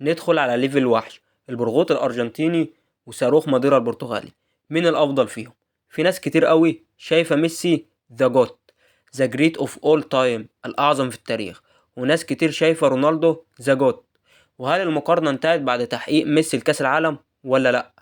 ندخل على level وحش البرغوت الأرجنتيني وصاروخ ماديرا البرتغالي، مين الأفضل فيهم؟ في ناس كتير قوي شايفة ميسي the GOAT، the great of all time، الأعظم في التاريخ، وناس كتير شايفة رونالدو the GOAT. وهل المقارنة انتهت بعد تحقيق ميسي لكأس العالم ولا لأ؟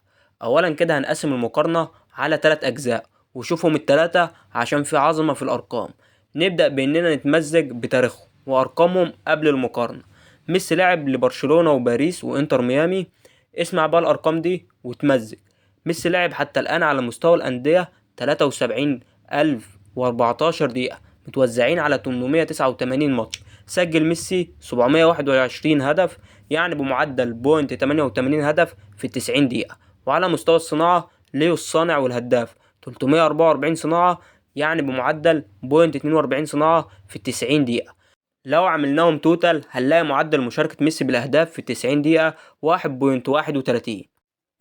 أولا كده هنقسم المقارنة على 3 أجزاء، وشوفهم التلاتة عشان في عظمة في الأرقام. نبدأ بإننا نتمزج بتاريخهم وأرقامهم قبل المقارنة. ميسي لعب لبرشلونة وباريس وإنتر ميامي، اسمع بقى الأرقام دي وتمزج. ميسي لعب حتى الآن على مستوى الأندية 73,014 دقيقة متوزعين على 889 ماتش. سجل ميسي 721 هدف، يعني بمعدل point 88 هدف في 90 دقيقة. وعلى مستوى الصناعة ليو الصانع والهداف 344 صناعة، يعني بمعدل point 42 صناعة في 90 دقيقة. لو عملناهم total هنلاقي معدل مشاركة ميسي بالأهداف في 90 دقيقة 1.31.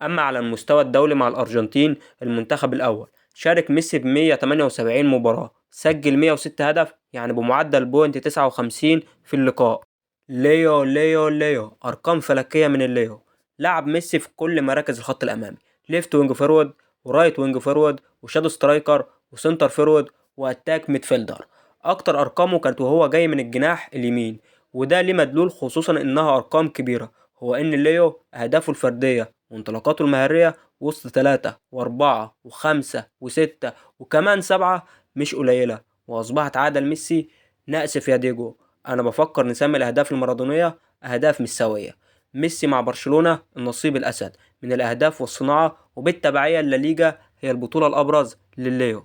أما على المستوى الدولي مع الأرجنتين المنتخب الأول شارك ميسي بمية تمانية وسبعين مباراة، سجل 106 هدف، يعني بمعدل point 59 في اللقاء. ليو ليو ليو، أرقام فلكية من الليو. لعب ميسي في كل مراكز الخط الأمامي، left wing forward و right wing forward و shadow striker و center forward و attack midfielder. أكتر أرقامه كانت وهو جاي من الجناح اليمين، وده ليه مدلول خصوصا إنها أرقام كبيرة، هو إن ليو أهدافه الفردية وانطلاقاته المهارية وسط 3 و4 و5 و6 وكمان 7 مش قليلة، وأصبحت عادة لميسي. نأسف يا ديجو، أنا بفكر نسمي الأهداف المارادونية أهداف ميساوية. ميسي مع برشلونة النصيب الأسد من الأهداف والصناعة، وبالتبعية الليجا هي البطولة الأبرز لليو.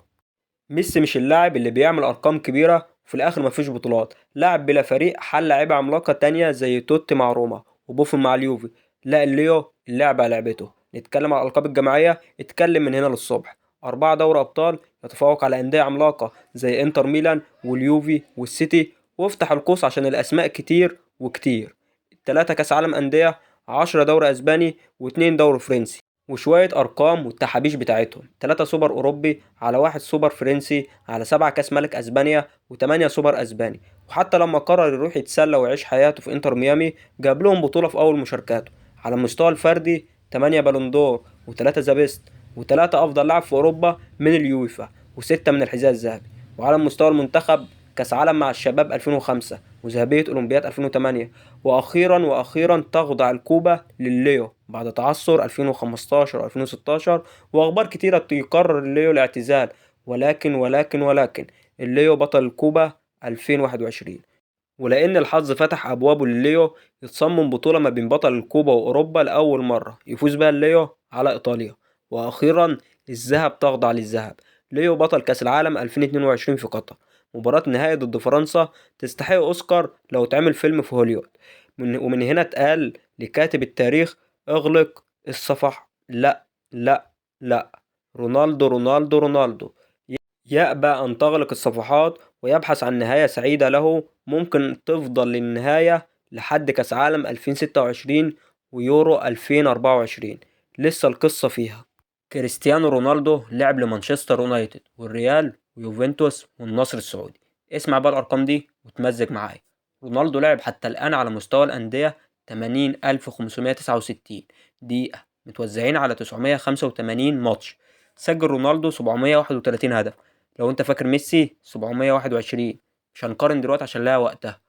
ميسي مش اللاعب اللي بيعمل أرقام كبيرة وفي الآخر مفيش بطولات، لاعب بلا فريق حل لعيبة عملاقة تانية زي توتي مع روما وبوفون مع اليوفي. لا، الليو اللعبة لعبته. نتكلم على الألقاب الجماعية، اتكلم من هنا للصبح. 4 دوري أبطال، يتفوق على أندية عملاقة زي إنتر ميلان واليوفي والسيتي، وافتح القوس عشان الأسماء كتير وكتير. 3 كأس عالم أندية، 10 دوري أسباني واتنين دوري فرنسي، وشوية أرقام والتحابيش بتاعتهم. 3 سوبر أوروبي على 1 سوبر فرنسي على 7 كأس ملك أسبانيا و8 سوبر أسباني. وحتى لما قرر يروح يتسلى ويعيش حياته في إنتر ميامي جاب لهم بطولة في أول مشاركاته. على المستوى الفردي 8 بالون d'Or و3 The Best و3 أفضل لاعب في أوروبا من اليويفا و6 من الحذاء الذهبي. وعلى مستوى المنتخب كأس عالم مع الشباب 2005 وذهبية أولمبياد 2008، وأخيرا تخضع الكوبا لليو بعد تعثر ألفين وخمستاشر وألفين وستاشر وأخبار كتيرة يقرر الليو الاعتزال، ولكن ولكن ولكن الليو بطل الكوبا 2021. ولأن الحظ فتح أبوابه لليو يتصمم بطولة ما بين بطل الكوبا وأوروبا لأول مرة يفوز بها الليو على إيطاليا. وأخيرا الذهب تخضع للذهب، ليو بطل كأس العالم 2022 في قطر، مباراة نهائي ضد فرنسا تستحق أوسكار لو اتعمل فيلم في هوليوود. ومن هنا اتقال لكاتب التاريخ اغلق الصفح. لا لا لا، رونالدو رونالدو رونالدو يأبى أن تغلق الصفحات ويبحث عن نهاية سعيدة له، ممكن تفضل للنهاية لحد كأس عالم 2026 ويورو 2024، لسه القصة فيها. كريستيانو رونالدو لعب لمانشستر يونايتد والريال ويوفنتوس والنصر السعودي. اسمع بقى الأرقام دي وتمزج معايا. رونالدو لعب حتى الآن على مستوى الأندية 80,569 دقيقة متوزعين على 985 ماتش. سجل رونالدو 731 هدف، لو انت فاكر ميسي 721، مش هنقارن دلوقتي عشان لها وقتها،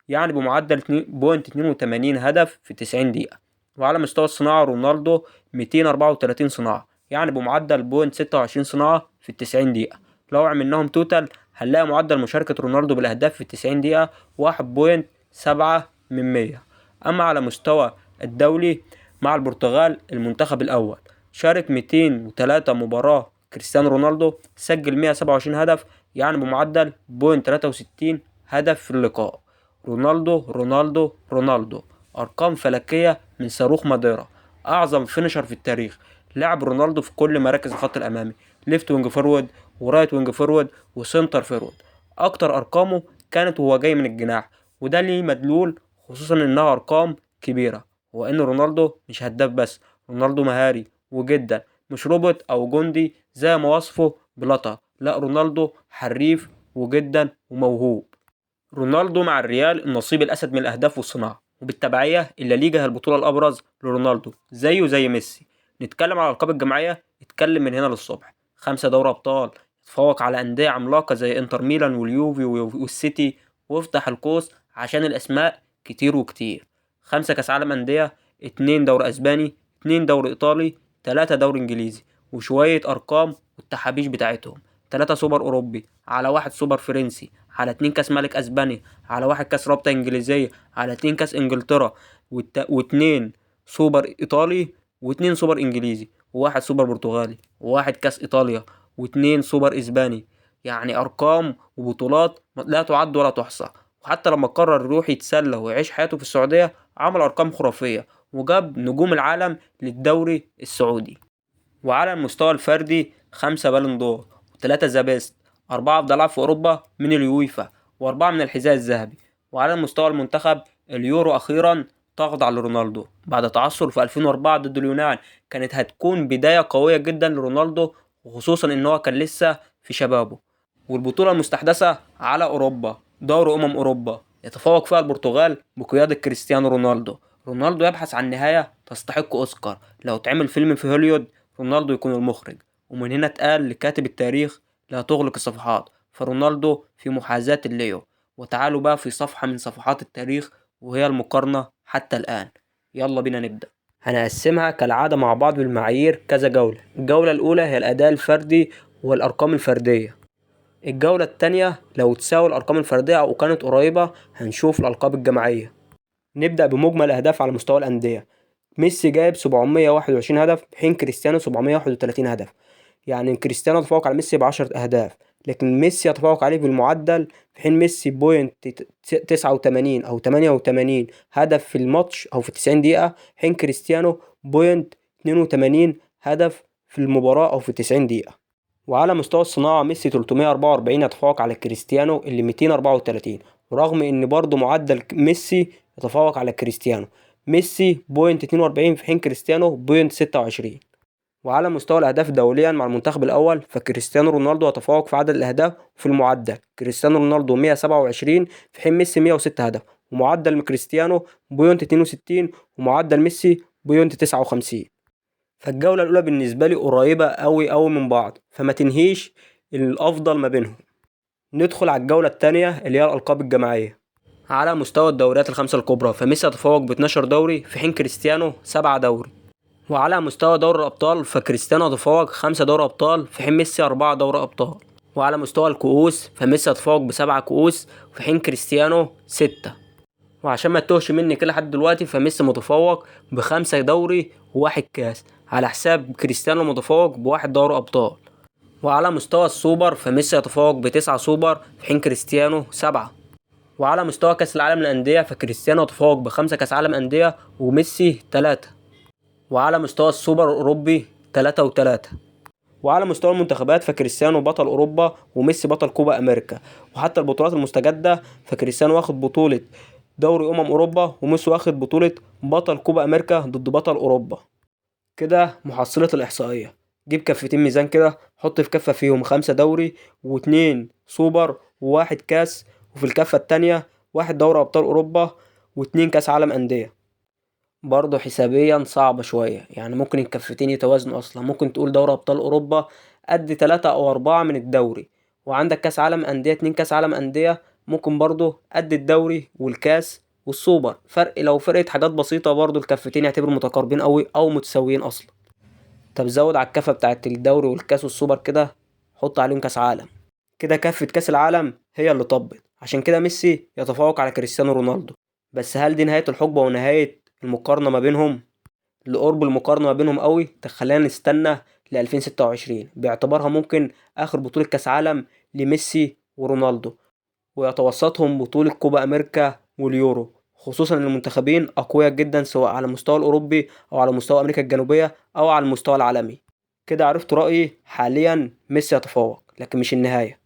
يعني بمعدل point اتنين وتمانين هدف في 90 دقيقة. وعلى مستوى الصناعة رونالدو 234 صناعة، يعني بمعدل point 26 صناعة في 90 دقيقة. لو عملناهم total هنلاقي معدل مشاركة رونالدو بالأهداف في 90 دقيقة 1.7 من 100. أما على مستوى الدولي مع البرتغال المنتخب الأول شارك 203 مباراة كريستيانو رونالدو، سجل 127 هدف، يعني بمعدل point 63 هدف في اللقاء. رونالدو رونالدو رونالدو، أرقام فلكية من صاروخ ماديرا، أعظم finisher في التاريخ. لعب رونالدو في كل مراكز الخط الأمامي، left wing forward و right wing forward و center forward. أكتر أرقامه كانت وهو جاي من الجناح، وده ليه مدلول خصوصا إنها أرقام كبيرة. هو إن رونالدو مش هداف بس، رونالدو مهاري وجدا، مش روبوت أو جندي زي ما وصفه بلاطة، لا رونالدو حريف وجدا وموهوب. رونالدو مع الريال النصيب الأسد من الأهداف والصناعة، وبالتبعية الليجا هي البطولة الأبرز لرونالدو زيه زي ميسي. نتكلم على الألقاب الجماعية، اتكلم من هنا للصبح. 5 دوري أبطال، تفوق على أندية عملاقة زي إنتر ميلان واليوفي والسيتي، وافتح القوس عشان الأسماء كتير وكتير. 5 كأس عالم أندية، 2 دوري أسباني، 2 دوري إيطالي، 3 دوري إنجليزي، وشوية أرقام والتحابيش بتاعتهم. 3 سوبر أوروبي، على 1 سوبر فرنسي، على 2 كاس ملك أسبانيا، على 1 كاس رابطة إنجليزية، على 2 كاس إنجلترا، و2 سوبر إيطالي، و2 سوبر إنجليزي، و1 سوبر برتغالي، و1 كاس إيطاليا، و2 سوبر إسباني. يعني أرقام وبطولات لا تعد ولا تحصى. وحتى لما قرر يروح يتسلى ويعيش حياته في السعودية عمل أرقام خرافية وجاب نجوم العالم للدوري السعودي. وعلى المستوى الفردي 5 Ballon d'Or، و3 The Best، 4 أفضل لاعب في أوروبا من اليويفا، و4 من الحذاء الذهبي. وعلى مستوى المنتخب اليورو أخيرا تخضع لرونالدو بعد تعثر في 2004 ضد اليونان. كانت هتكون بداية قوية جدا لرونالدو، وخصوصا إن هو كان لسه في شبابه. والبطولة المستحدثة على أوروبا دوري أوروبا يتفوق فيها البرتغال بقيادة كريستيانو رونالدو. رونالدو يبحث عن نهاية تستحق أوسكار، لو اتعمل فيلم في هوليود رونالدو يكون المخرج. ومن هنا اتقال لكاتب التاريخ لا تغلق الصفحات، فرونالدو في محاذاة الليو. وتعالوا بقى في صفحة من صفحات التاريخ وهي المقارنة حتى الآن. يلا بينا نبدأ. هنقسمها كالعادة مع بعض بالمعايير كذا جولة. الجولة الأولى هي الأداء الفردي والأرقام الفردية. الجولة التانية لو تساوي الأرقام الفردية أو كانت قريبة هنشوف الألقاب الجماعية. نبدأ بمجمل أهداف على مستوى الأندية. ميسي جايب 721 هدف في حين كريستيانو 731 هدف. يعني كريستيانو تفوق على ميسي ب10 أهداف، لكن ميسي يتفوق عليه بالمعدل، في حين ميسي point 89 أو 88 هدف في الماتش أو في 90 دقيقة، حين كريستيانو point 82 هدف في المباراة أو في 90 دقيقة. وعلى مستوى الصناعة ميسي 344 يتفوق على كريستيانو اللي 234، ورغم إن برضه معدل ميسي يتفوق على كريستيانو، ميسي point 42 في حين كريستيانو point 26. وعلى مستوى الأهداف دوليا مع المنتخب الأول فكريستيانو رونالدو يتفوق في عدد الأهداف في المعدل، كريستيانو رونالدو 127 في حين ميسي 106 هدف، ومعدل كريستيانو point 62 ومعدل ميسي point 59. فالجولة الأولى بالنسبة لي قريبة أوي أوي من بعض، فما تنهيش الأفضل ما بينهم. ندخل على الجولة التانية اللي هي الألقاب الجماعية. على مستوى الدوريات الخمسة الكبرى فميسي يتفوق ب12 دوري في حين كريستيانو 7 دوري. وعلى مستوى دوري الأبطال فكريستيانو يتفوق 5 دوري أبطال في حين ميسي 4 دوري أبطال. وعلى مستوى الكؤوس فميسي يتفوق ب7 كؤوس في حين كريستيانو 6. وعشان ما تتوهش مني كده لحد دلوقتي فميسي متفوق ب5 دوري و1 كاس على حساب كريستيانو متفوق ب1 دوري أبطال. وعلى مستوى السوبر فميسي يتفوق ب9 سوبر في حين كريستيانو 7. وعلى مستوى كاس العالم للأندية فكريستيانو يتفوق ب5 كاس عالم أندية وميسي 3. وعلى مستوى السوبر الأوروبي 3 و3. وعلى مستوى المنتخبات فكريستيانو بطل أوروبا وميسي بطل كوبا أمريكا. وحتى البطولات المستجدة فكريستيانو واخد بطولة دوري أوروبا وميسي واخد بطولة بطل كوبا أمريكا ضد بطل أوروبا. كده محصلة الإحصائية، جيب كفتين ميزان كده، حط في كفة فيهم 5 دوري و2 سوبر و1 كاس، وفي الكفة التانية 1 دوري أبطال أوروبا و2 كاس عالم أندية. برضه حسابيا صعبة شوية، يعني ممكن الكفتين يتوازنوا أصلا. ممكن تقول دوري أبطال أوروبا قد 3 أو 4 من الدوري، وعندك كاس عالم أندية 2 كاس عالم أندية ممكن برضه قد الدوري والكاس والسوبر. فرق لو فرقت حاجات بسيطة برضه الكفتين يعتبروا متقاربين أوي أو متساويين أصلا. طب زود على الكفة بتاعت الدوري والكاس والسوبر كده، حط عليهم كاس عالم كده، كفة كاس العالم هي اللي طبت. عشان كده ميسي يتفوق على كريستيانو رونالدو. بس هل دي نهاية الحقبة ونهاية المقارنة ما بينهم؟ لقرب المقارنة ما بينهم قوي تخلينا نستنى ل 2026 باعتبارها ممكن آخر بطولة كاس عالم لميسي ورونالدو، ويتوسطهم بطولة كوبا أمريكا واليورو، خصوصا ان المنتخبين أقوياء جدا سواء على المستوى الأوروبي أو على مستوى أمريكا الجنوبية أو على المستوى العالمي. كده عرفت رأيي حاليا ميسي يتفوق، لكن مش النهاية.